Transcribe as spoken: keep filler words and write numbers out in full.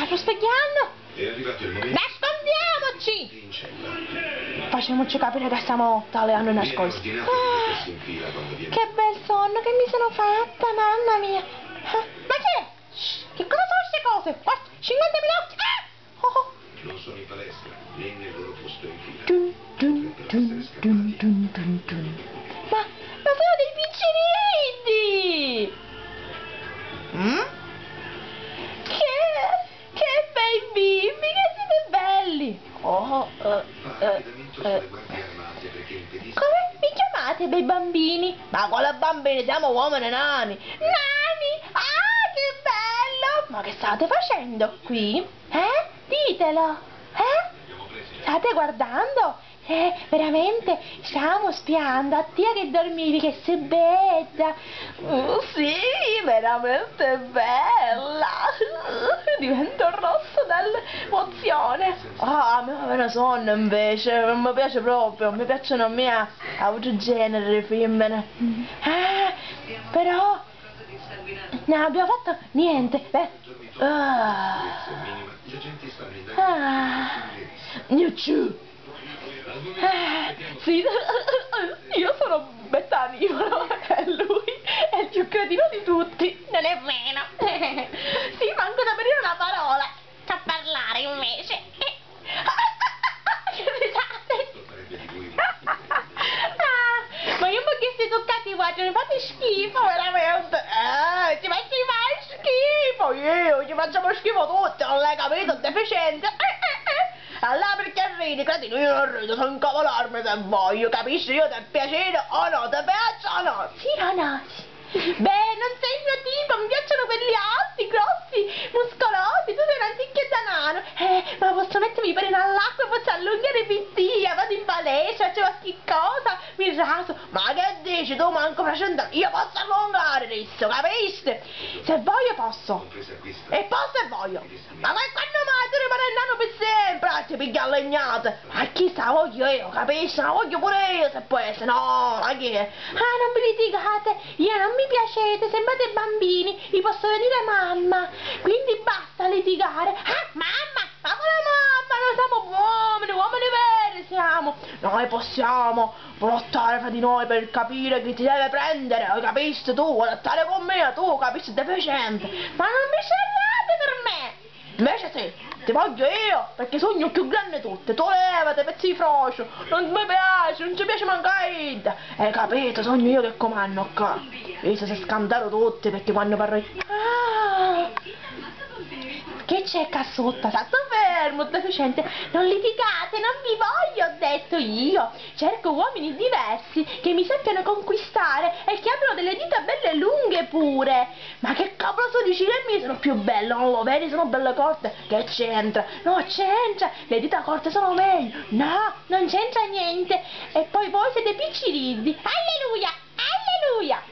Sto svegghiannu! È arrivato il momento. Nascondiamoci! Di incella. Facciamoci capire che stiamo taleando nascosti. Ah, che bel sonno che mi sono fatta, mamma mia! Ah, ma che? Shh, che cosa sono ste cose? Guarda, cinquanta minuti! Ah! Oh, oh. Non sono in palestra, né nel loro posto in fila. Dun, dun, dun, dun, dun, dun, dun. Ma, ma sono dei picciriddi! Mm? Che, che bei bimbi, che siete belli! Oh, eh, eh, eh. Come? Mi chiamate bei bambini? Ma quale bambini? Siamo uomini nani! Nani! Ah, che bello! Ma che state facendo qui? Eh? Ditelo! Eh? State guardando? Eh, veramente? Stiamo spiando a tia che dormivi, che sei bella! Mm, sì, veramente bella! Divento rossa dall'emozione! Ah, a me fa venire sonno invece, non mi piace proprio, mi piacciono a me a, a altro genere di femmine. Ah, però non abbiamo fatto niente, eh. Ah. Ah. Gnu ciu. Ah, sì, io sono Bettanivolo e lui è il più cretino di tutti. Non è vero. Sì, manco da dire una parola. Sa parlare invece. Che risate. Ah, ma io mi ho chiesto i toccati, guarda, mi fate schifo, veramente. Eh, ci faccio mai schifo, io, ci facciamo schifo tutti, non l'hai capito, deficiente. Eh, eh, eh. Allora perché ridi, cretino? Io non rido, so incavolarmi se voglio, capisci? Io ti piacere o no, ti piaccio o no? Sì o no? Sì. Beh, non sei il mio tipo, mi piacciono quelli alti, grossi, muscolosi, tu sei una ticchia da nano. Eh, ma posso mettermi i peri nell'acqua e posso allungare i pittì, vado in palestra, faccio qualche cosa, mi raso. Ma che dici tu, manco fra cent'anni? Io posso allungare adesso, capisti? Se voglio posso. E posso e voglio. Ma che quando mai tu rimani nano per sempre? Ah, ti piglia a legnate. Ma chi sa voglio io, capisci? Ma voglio pure io, se può essere. No, ma chi è? Ah, non vi litigate, io non mi piacete, sembrate bambini, vi posso venire mamma. Quindi basta litigare. Ah, mamma, ma quale mamma? Noi siamo uomini, uomini veri siamo. Noi possiamo lottare fra di noi per capire chi ti deve prendere, lo capisti tu? Vuoi lottare con me, tu, capisti, deficiente. Ma non vi scerrate per me! Invece sì, ti voglio io, perché sugnu cchiù granni di tutti, tu levati, pezzi di frociu, non mi piaci, non ci piaci mancu a idda. Hai capito? Sugnu io che comannu ccà. Iddi si scantaru tutti perché quannu parru io. Ah! Che c'è ccà sutta? Stattu fermu, deficiente, non litigate, non vi voglio, ho detto io. Cerco uomini diversi, che mi sappiano conquistare e che abbiano delle dita belle lunghe pure. Ma che cavolo sto dicendo? Io sono più bella, non lo vedi? Sono belle corte. Che c'entra? No, c'entra. Le dita corte sono meglio. No, non c'entra niente. E poi voi siete picciriddi. Alleluia! Alleluia!